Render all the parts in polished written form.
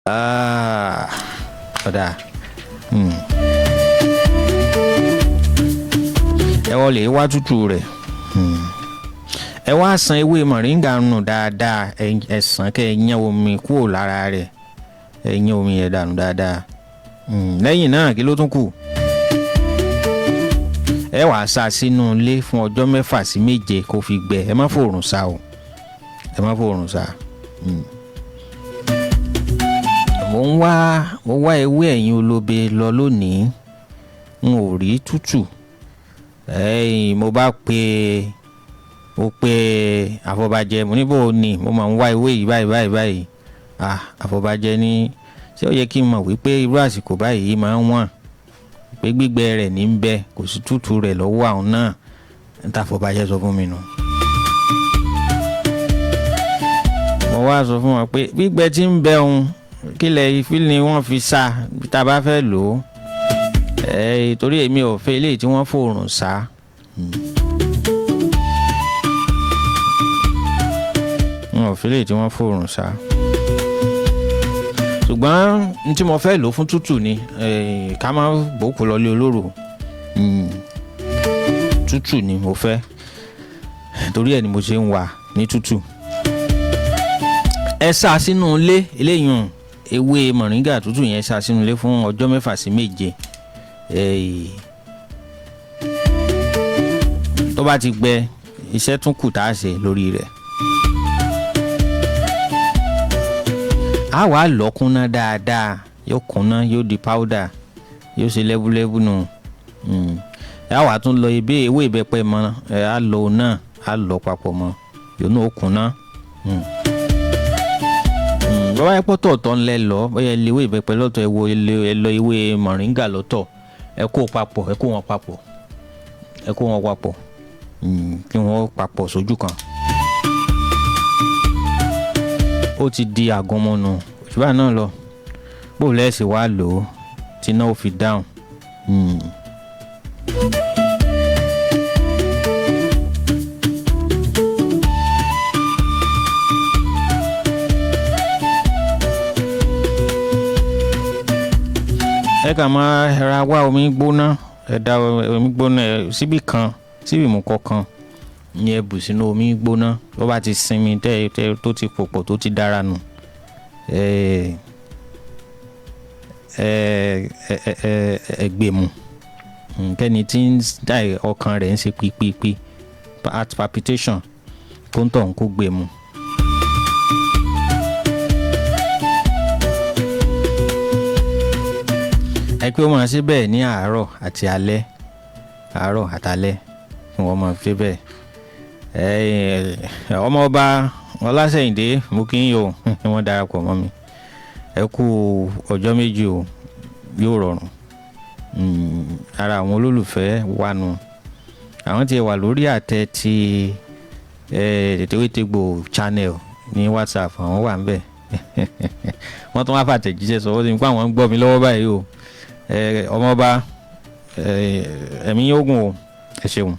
Ah, ọ̀dà. Ẹ wọlé wá tútù rẹ̀. Ẹ wá san ewé mọ̀ríngà nù dáadáa. Ẹ sàn kẹ́ ẹ yán omi kúrò lára rẹ̀. Ẹ yán omi yẹn dànù dáadáa. Lẹ́yìn náà kí ló tún kù? Ẹ wàá sá sínú ilé fún ọjọ́ 6 sí 7 kó fi gbẹ. Ẹ má fòrùn sá o, ẹ má fòrùn sá. Mo ń wá, mo wá ewé ẹ̀yìn olóbe lọ lónìí, n ò rí tútù. Ẹ̀yìn mo bá pe, mo pe àfọbàjẹ́, mo ní bò ní mo máa ń wá ewé yìí báyìí báyìí báyìí. Ah, àfọbàjẹ́ ní ṣé ó yẹ kí n mọ̀ wípé irú àsìkò báyìí máa ń wọ̀n, pé gbígbẹ rẹ̀ ní ń bẹ, kò sí tútù rẹ̀ lọ́wọ́ àwọn náà. Ń ta àfọbàjẹ́ sọ fún mi nù. Mo wá sọ fún wọn pé gbígbẹ tí ń bẹ òun, kílẹ̀ ìfín ni wọ́n fi sá tá a bá fẹ́ lò ó. Ẹ torí èmi ò fẹ́ eléyìí tí wọ́n fòrùn sá. N ò fẹ́ eléyìí tí wọ́n fòrùn sá. Ṣùgbọ́n n tí mo fẹ́ lò fún tútù ni, ká má gbókù lọlé olóró. Tútù ni mo fẹ́, torí ẹ̀ ni mo ṣe ń wà ní tútù. Ẹ sá sínú ilé eléyìí, ewé mọ̀ríngà tútù yẹn, sá sínú ilé fún ọjọ́ 6 sí 7. Tó bá ti gbẹ, iṣẹ́ tún kù tá a ṣe lórí rẹ̀. A wàá lọ kúnná dáadáa, yóò kúnná, yóò di powder, yóò ṣe lẹ́búlẹ́bú nù. A wàá tún lọ ebe ewé ìbẹ́pẹ mọ́, ẹ á lọ òun náà, á lọ papọ̀ mọ́, yóò náà ó kúnná. Bọ́bá yẹ pọ́tọ̀ tọ́ ńlẹ̀ lọ, bóyá ẹ lé ewé ìbẹ́pẹ lọ́tọ̀, ẹ wo ẹ lọ ewé mọ̀ríngà lọ́tọ̀, ẹ kó papọ̀, ẹ kó wọn papọ̀, ẹ kó wọn papọ̀, kí wọ́n papọ̀ sójú kan. Ó ti di àgúnmọ̀nù òṣùbà náà lọ. Bó lẹ́sìn wá lò ó tí náà ó fi dáhùn. Ẹ kàn máa ra wá omi gbóná, ẹ da omi gbóná ẹ síbì kan, síbì mú kọ̀ọ̀kan ní ẹ bù sínú omi gbóná. Tó bá ti sinmi tẹ́ tẹ́ tó ti pòpọ̀ tó ti dára nù, ẹ ẹ ẹ ẹ ẹ gbé mu. Kẹ́ni tí ń dá ọkàn rẹ̀ ń ṣe pípípí, heart palpitation, kó ń tọ̀ ń kó gbé mu. Ẹ pé ó máa ṣe bẹ́ẹ̀ ní àárọ̀ àti alẹ́, àárọ̀ àtalẹ́ kí wọ́n máa ṣe bẹ́ẹ̀. Ọmọọba Ọlásẹ̀yìndé, mo kí yín o, wọ́n darapọ̀ mọ́ mi. Ẹ kú ọjọ́ méjì o, yóò rọrùn. Ara àwọn olólùfẹ́ wa nù, àwọn tí wà lórí àtẹ ti Tewétegbò channel ní WhatsApp, àwọn wà ń bẹ̀, wọ́n tún wá fàtẹ̀jíṣẹ́ sọ, wọ́n ti ń pa àwọn ń gbọ́ mi lọ́wọ́ báyìí o. Ọmọọba, ẹ̀mí yóò gùn o, ẹ ṣeun.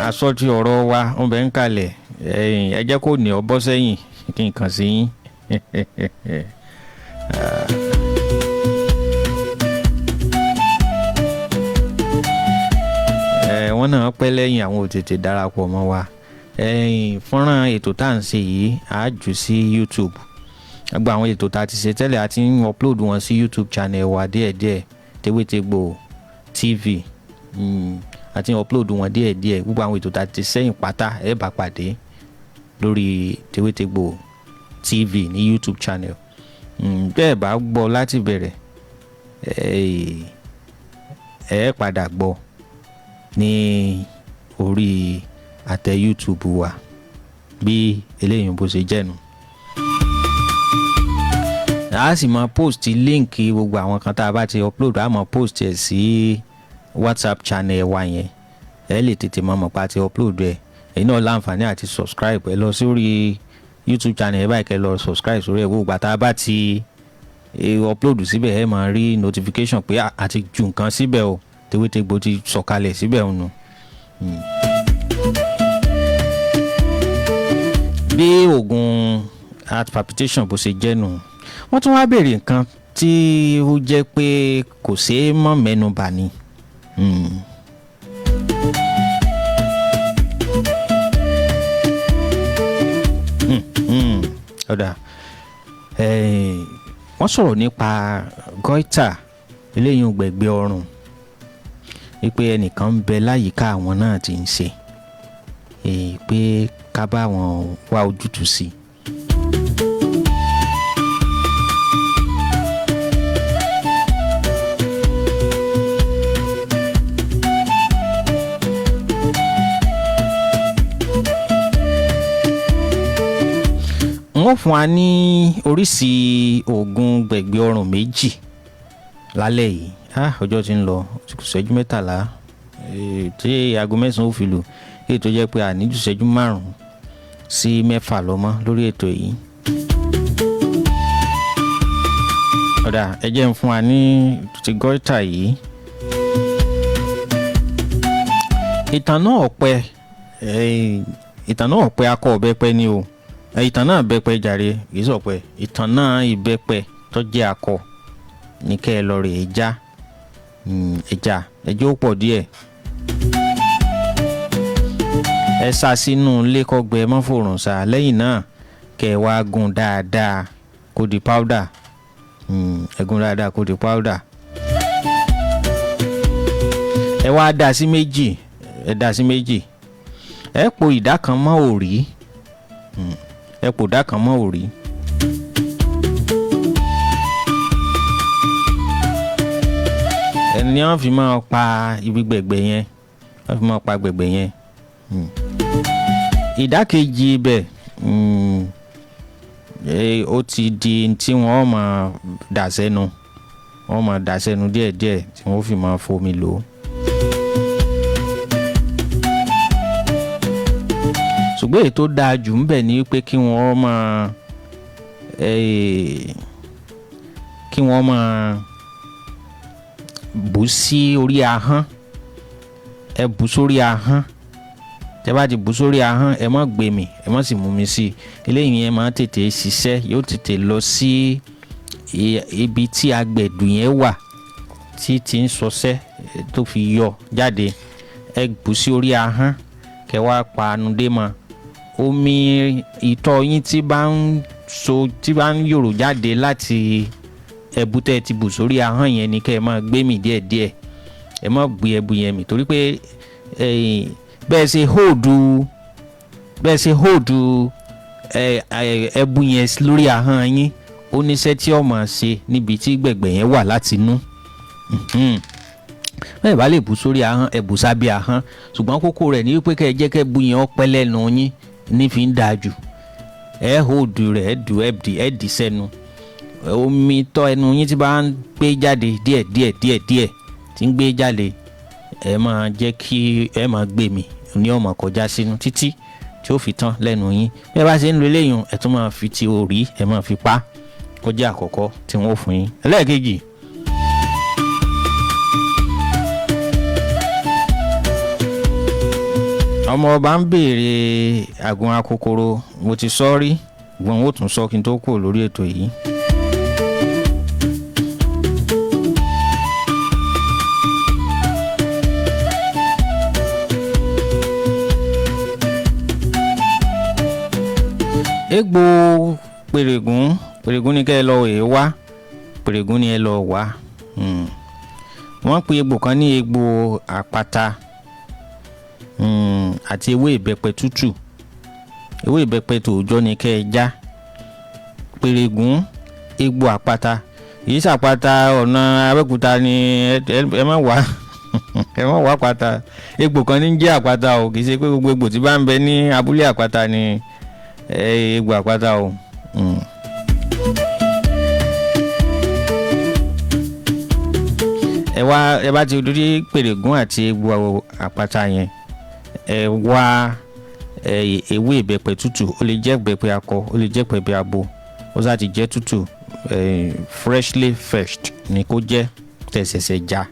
Aṣọ tí ọ̀rọ̀ wa ń bẹ ń kalẹ̀, ẹ jẹ́ kó ní ọ bọ́ sẹ́yìn kí n kàn sí yín. Wọ́n náà pẹ́ lẹ́yìn, àwọn ò tètè darapọ̀ mọ́ wa. Fọ́nrán ètò tá à ń ṣe yìí á jù sí YouTube. Gbogbo àwọn ètò tá a ti ṣe tẹ́lẹ̀, a ti ń upload wọn sí YouTube channel wa díẹ̀díẹ̀, Tewétegbò TV. A ti ń upload wọn díẹ̀díẹ̀. Gbogbo àwọn ètò tá a ti sẹ́yìn pátá, ẹ bá pàdé lórí Tewétegbò TV ní YouTube channel. Bẹ́ẹ̀ bá gbọ́ láti bẹ̀rẹ̀, ẹ padà gbọ́ ní orí àtẹ YouTube wa bí eléyìí bó ṣe jẹ́ nu. A sì máa post link gbogbo àwọn kan tá a bá ti upload, a máa post ẹ̀ sí WhatsApp channel wa yẹn. Ẹ lè tètè máa mọ̀ pa ti upload ẹ̀. Ẹ̀yin náà láǹfààní àti subscribe. Ẹ lọ sórí YouTube channel ẹ báyìí, kẹ́ lọ subscribe sórí ẹ̀. Gbogbo àtà bá ti upload síbẹ̀, ẹ máa rí notification pé a ti ju nǹkan síbẹ̀ o, Tewétegbò ti sọ̀kalẹ̀ síbẹ̀ òun. Bí oògùn heart palpitation bó ṣe jẹ́ nù. Wọ́n tún wá béèrè nǹkan tí ó jẹ́ pé kò ṣeé mọ́ mẹ́nubà ni. Ọ̀dà, wọ́n sọ̀rọ̀ nípa goiter, eléyìí gbẹ̀gbẹ́ ọrùn, wípé ẹnìkan ń bẹ láyìíká àwọn náà ti ń ṣe pé ká bá wọn wá ojútùú sí i. Wọ́n fún wa ní oríṣi oògùn gbẹ̀gbẹ́ ọrùn 2 lálẹ́ yìí. Ọjọ́ ti ń lọ, ìṣẹ́jú 13 tí aago 9 ó fi lù, èyí tó jẹ́ pé àní ju ìṣẹ́jú 5 sí 6 lọ mọ́ lórí ètò yìí. Ọ̀dà, ẹ jẹ́ ń fún wa ní ti goiter yìí. Ìtàn náà ọ̀pẹ, ìtàn náà ọ̀pẹ akọ ọ̀bẹ́pẹ ni o. Ìtàn náà bẹ́pẹ jàre, kì í sọ̀pẹ. Ìtàn náà ìbẹ́pẹ tó jẹ́ akọ ní kẹ́ ẹ lọ rè é já. Ẹja, ẹjọ́ ó pọ̀ díẹ̀. Ẹ sá sínú ilé kọ́gbẹ mọ́fòrùn sá. Lẹ́yìn náà kẹ́ ẹ wá gún dáadáa kó di powder. Ẹ gún dáadáa kó di powder. Ẹ wá dà sí méjì, ẹ dà sí méjì. Ẹ po ìdá kan mọ́ òrí. Ẹ po ìdá kan mọ́ òrí. Ẹni wọ́n fi máa pa ibi gbẹ̀gbẹ̀ yẹn, wọ́n fi máa pa gbẹ̀gbẹ̀ yẹn. Ìdá kejì ibẹ̀, ó ti di tí wọ́n máa dà sẹ́nu, wọ́n máa dà sẹ́nu díẹ̀díẹ̀ tí wọ́n fi máa fomi lò ó. Ṣùgbọ́n èyí tó dáa jù ń bẹ̀ ni pé kí wọ́n máa, kí wọ́n máa bù sí orí ahọ́n. Ẹ bù sórí ahọ́n. Tẹ́ bá ti bù sórí ahọ́n, ẹ má gbé mì, ẹ má sì mú mi sí i. Eléyìí yẹn máa tètè ṣiṣẹ́, yóò tètè lọ sí ibi tí agbẹ̀dù yẹn wà tí ti ń ṣọṣẹ́ tó fi yọ jáde. Ẹ bù sí orí ahọ́n, kẹ́ wá pa anu dé mọ́. Omi ìtọ̀ yín tí bá ń so, tí bá ń yòrò jáde láti ẹbu tẹ́ ẹ ti bù sórí ahọ́n yẹn ni kẹ́ ẹ máa gbé mì díẹ̀díẹ̀. Ẹ má gbé ẹbu yẹn mì torí pé bẹ́ẹ̀ ṣe hóòdù, bẹ́ẹ̀ ṣe hóòdù ẹbu yẹn lórí ahọ́n yín, ó níṣẹ́ tí ó máa ṣe níbi tí gbẹ̀gbẹ̀ yẹn wà láti inú. Bẹ́ẹ̀ bá lè bù sórí ahọ́n, ẹ bù sábẹ́ ahọ́n. Ṣùgbọ́n kókó rẹ̀ ni wípé kẹ́ ẹ jẹ́ kẹ́ bu yẹn ó pẹ́ lẹ́nu yín ní fi ń dáa jù. Ẹ hóòdù rẹ̀, ẹ dù, ẹ dì, ẹ dì sẹ́nu. Omi tọ́ ẹnu yín tí bá ń gbé jáde díẹ̀ díẹ̀ díẹ̀ díẹ̀ tí ń gbé jáde, ẹ máa jẹ́ kí ẹ máa gbé mì ní ó máa kọjá sínú títí tí ó fi tán lẹ́nu yín. Bí ẹ bá ṣe ń lo eléyìí, ẹ tún máa fi ti òrí, ẹ máa fi pa. Ó jẹ́ àkọ́kọ́ tí wọ́n ó fún yín. Ẹlẹ́ẹ̀kejì. Ọmọ ọba ń béèrè àgùn akokoro, mo ti sọ rí, ṣùgbọ́n ó tún sọ kí n tó kúrò lórí ètò yìí. Egbò pèrègún, pèrègún ni kẹ́ ẹ lọ èé wá, pèrègún ni ẹ lọ wá. Wọ́n pe egbò kan ní egbò àpáta, àti ewé ìbẹ́pẹ tútù. Ewé ìbẹ́pẹ tòòjọ́ ni kẹ́ ẹ já. Pèrègún, egbò àpáta, yìí ṣàpáta ọ̀nà Abẹ́òkúta ni ẹ má wá. Ẹ má wá àpáta. Egbò kan ní jẹ́ àpáta o, kì í ṣe pé gbogbo egbò tí bá ń bẹ ní abúlé àpáta ni egbò àpáta o. Ẹ wá, ẹ bá ti rí pèrègún àti egbò àpáta yẹn, ẹ wá ewé ìbẹ́pẹ tútù. Ó lè jẹ́ ìbẹ́pẹ akọ, ó lè jẹ́ ìbẹ́pẹ abo, ó sá ti jẹ́ tútù, freshly fetched ni kó jẹ́, tẹ̀sẹ̀sẹ̀ já.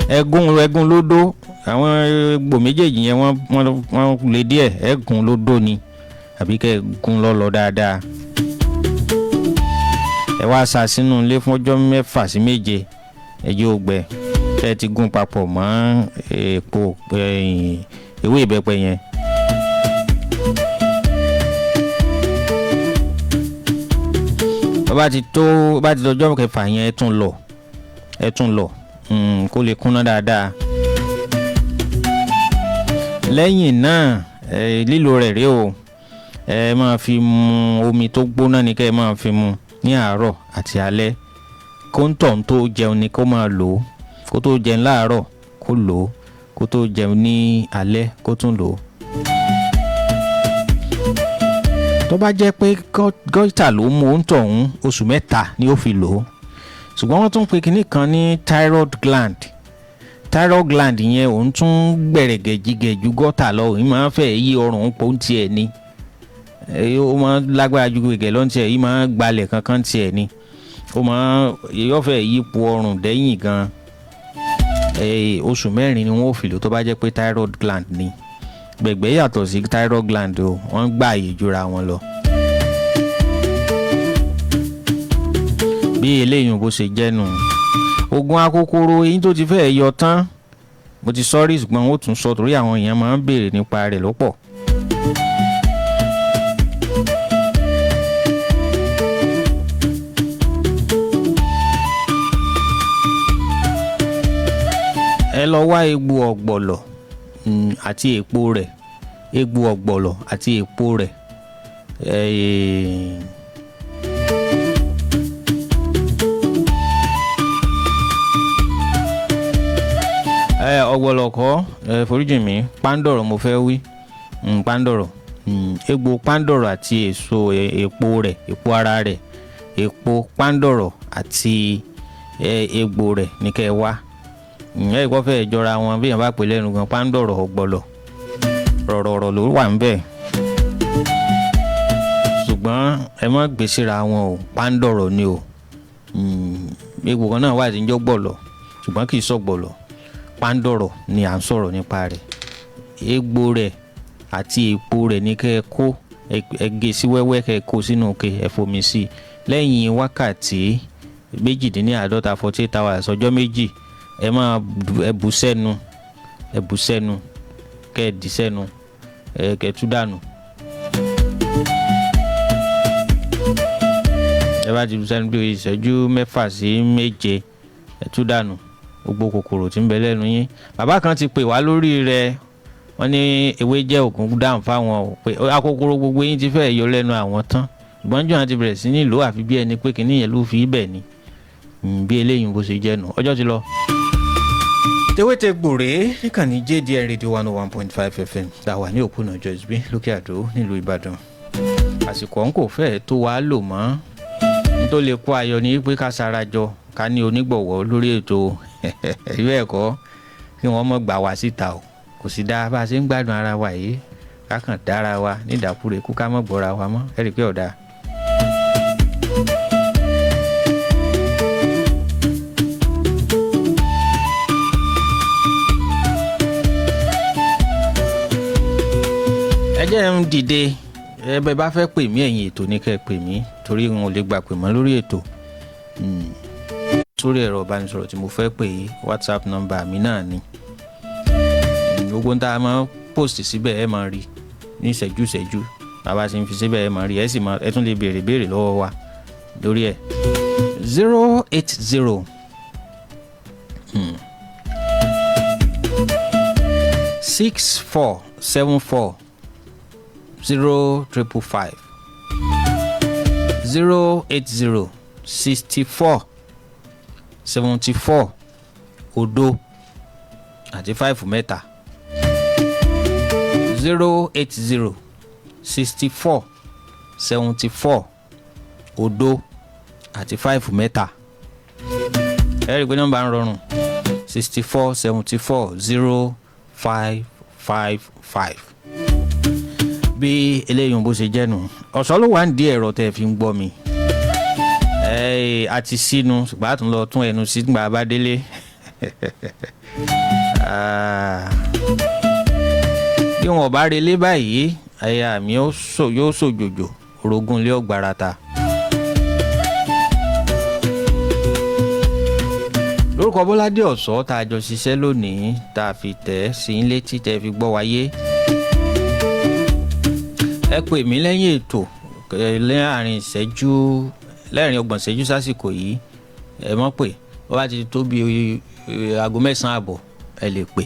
Ẹgún, ẹgún lódó, Àwọn egbò méjèèjì yẹn, wọ́n lè díẹ̀. Ẹ gún lódó ni àbí kẹ́ ẹ gún lọ́lọ́ dáadáa. Ẹ wá sa sínú ilé fún ọjọ́ 6 sí 7. Ẹ jẹ́ ó gbẹ. Tẹ́ ẹ ti gún papọ̀ mọ́ èpo ewé ìbẹ́pẹ yẹn. Bá ti tó, bá ti dọjọ́ kẹfà yẹn, ẹ tún lọ, ẹ tún lọ kó lè kúnná dáadáa. Lẹ́yìn náà, lílo rẹ̀ rèé o. Ẹ máa fi mu omi tó gbóná ni kẹ́ ẹ máa fi mu ní àárọ̀ àti alẹ́. Kóńtọ̀ tó jẹun ni kó máa lò ó. Kó tó jẹun láàárọ̀, kó lò ó. Kó tó jẹun ní alẹ́, kó tún lò ó. Tó bá jẹ́ pé goiter ló mú òǹtọ̀hún, oṣù 3 ni ó fi lò ó. Ṣùgbọ́n wọ́n tún pe kinní kan ní thyroid gland. Thyroid gland yẹn, òun tún gbẹ̀rẹ̀gẹ̀jigẹ̀ ju goiter lọ. Òun máa ń fẹ́ yí ọrùn pọ̀ ń tiẹ̀ ni. Ó máa ń lágbára ju gẹ̀gẹ̀ lọ́n tiẹ̀. Yìí máa ń gbalẹ̀ kankan tiẹ̀ ni. Ó máa yọ fẹ́ yípo ọrùn dẹ́yìn gan. Oṣù 4 ni wọ́n ò fi lò tó bá jẹ́ pé thyroid gland ni. Gbẹ̀gbẹ́ yàtọ̀ sí thyroid gland o. Wọ́n gbà àyè jura wọn lọ. Bí eléyìí bó ṣe jẹ́ nù. Oògùn akókóró eyín tó ti fẹ́ẹ̀ yọ tán, mo ti sọ́rí, ṣùgbọ́n ó tún sọ torí àwọn èèyàn máa ń béèrè nípa rẹ̀ lọ́pọ̀. Ẹ lọ wá egbò ọ̀gbọ̀lọ̀ àti èpo rẹ̀. Egbò ọ̀gbọ̀lọ̀ àti èpo rẹ̀. Ọ̀gbọ̀lọ̀ kọ́, foríjì mi, pándọ̀rọ̀ mo fẹ́ wí. Pándọ̀rọ̀. Egbò pándọ̀rọ̀ àti èso èpo rẹ̀, èpo ara rẹ̀, èpo pándọ̀rọ̀ àti egbò rẹ̀ ní kẹ́ ẹ wá. Ẹ kọ́ fẹ́ jọra wọn bí èèyàn bá pè lẹ́nu gan. Pándọ̀rọ̀, ọ̀gbọ̀lọ̀, rọ̀rọ̀rọ̀ ló wà ń bẹ̀, ṣùgbọ́n ẹ má gbé síra wọn o. Pándọ̀rọ̀ ni o. Egbò kan náà wà tí ń jọ́ gbọ̀lọ̀, ṣùgbọ́n kì í sọ̀gbọ̀lọ̀. Pándọ̀rọ̀ ni à ń sọ̀rọ̀ nípa rẹ̀. Egbò rẹ̀ àti èpo rẹ̀ ní kẹ́ ẹ kó. Ẹ gé sí wẹ́wẹ́, kẹ́ ẹ kó sínú ke, ẹ fomi sí i. Lẹ́yìn wákàtí 48, 48 hours, ọjọ́ 2, ẹ máa ẹ bù sẹ́nu, ẹ bù sẹ́nu, kẹ́ ẹ dì sẹ́nu, ẹ kẹ́ ẹ tú dànù. Ẹ bá ti bù sẹ́nu bí ìṣẹ́jú 6 sí 7, ẹ tú dànù gbogbo kòkòrò tí ń bẹ lẹ́nu yín. Bàbá kan ti pè wá lórí rẹ̀. Wọ́n ní ewé jẹ́ ògùn dáhùn fáwọn o, pé akókòrò gbogbo yín ti fẹ́ yọ lẹ́nu àwọn tán, ṣùgbọ́n jọ̀wọ́n ti bẹ̀rẹ̀ sí ní ìlú, àfi bí ẹni pé kìnìún yẹn ló fi ibẹ̀ ni. Bí eléyìí bó ṣe jẹ́ nù. Ọjọ́ ti lọ. Tewétegbò rèé níkànnì JDN Radio 101.5 FM tá a wà ní òpónà Joyce B, Lókè Àdó, nílùú Ìbàdàn. Àsìkò ọ̀hún kò fẹ́ẹ̀ tó wàá lò mọ́. N tó lè kó ayọ̀ ní pé ká sarajọ, ká ní onígbọ̀wọ́ lórí ètò ìwé ẹ̀kọ́, kí wọ́n mọ̀ gbà wá síta o. Kò sì dáa bá a ṣe ń gbádùn ara wa yìí, ká kàn dára wa nídàkúrẹ́ kú, ká mọ̀ gbọ́ra wa mọ́. Ẹ rí i pé ọ̀dà. Ẹ jẹ́ ń dìde. Ẹ bẹ́ẹ̀ bá fẹ́ pè mí, ẹ̀yìn ètò ní kẹ́ ẹ pè mí, torí n ò lè gbà pè mọ́ lórí ètò. Sórí ẹ̀rọ ìbánisọ̀rọ̀ tí mo fẹ́ pè é, WhatsApp nọ́mbà mi náà ni. Gbogbo ń tá a máa post síbẹ̀, ẹ máa rí ní ìṣẹ́jú ìṣẹ́jú. Bàbá ṣe ń fi síbẹ̀, ẹ máa rí. Ẹ sì máa, ẹ tún lè béèrè béèrè lọ́wọ́ wa lórí ẹ̀. 080 6474 0555. 080 64 74 0 àti 5 mẹ́ta. 080 64 74 0 àti 5 mẹ́ta. Ẹ rí i pé nọ́mbà ń rọrùn: 64 74 0555. Bí eléyìí bó ṣe jẹ́ nù. Ọ̀sán ló wà ń di ẹ̀rọ tẹ́ ẹ fi ń gbọ́ mi. A ti sínú, ṣùgbọ́n a tún lọ tún ẹnu sí nígbà bá délé. Ah, bí wọn ò bá relé báyìí, aya mi yóò sòjòjò orogún ilé ọ̀gbàràtà. Lórúkọ Bọ́ládé Ọ̀sọ́ tá a jọ ṣiṣẹ́ lónìí, tá a fi tẹ̀ ẹ́ sí i létí, tẹ́ fi gbọ́ wáyé. Ẹ pè mí lẹ́yìn ètò láàrin ìṣẹ́jú, lẹ́rìn 30 ìṣẹ́jú sásìkò yìí. Ẹ mọ̀ pé wọ́n bá ti tó bí aago 9:30, ẹ lè pè,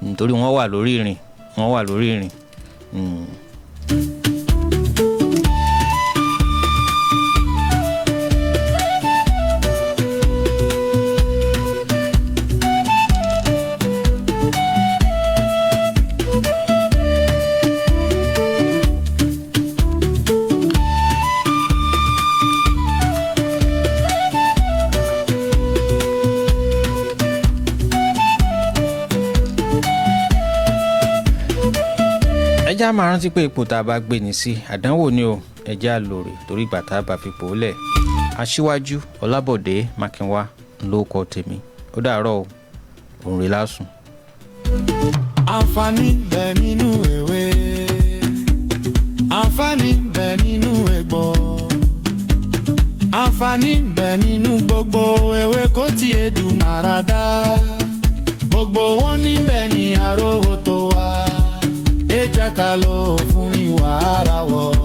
nítorí wọ́n wà lórí ìrìn, wọ́n wà lórí ìrìn. Ẹ já máa rántí pé ipò tá a bá gbé ní sí, àdánwò ni o. Ẹ já lóore, torí ìgbà tá a bá fi pò ó lẹ̀. Aṣíwájú Ọlábọ̀dé Mákinwá ló kọ tèmi. Ó dàárọ̀ o, òun rè lásùn. Àǹfààní ń bẹ nínú ewé, àǹfààní ń bẹ nínú egbò, àǹfààní ń bẹ nínú gbogbo ewé kó tí Èdùmàrè dá. Gbogbo wọn níbẹ̀ ní àròwó tó wà. Ẹ jẹ́ ká lò ó fún ìwà ara wọ̀.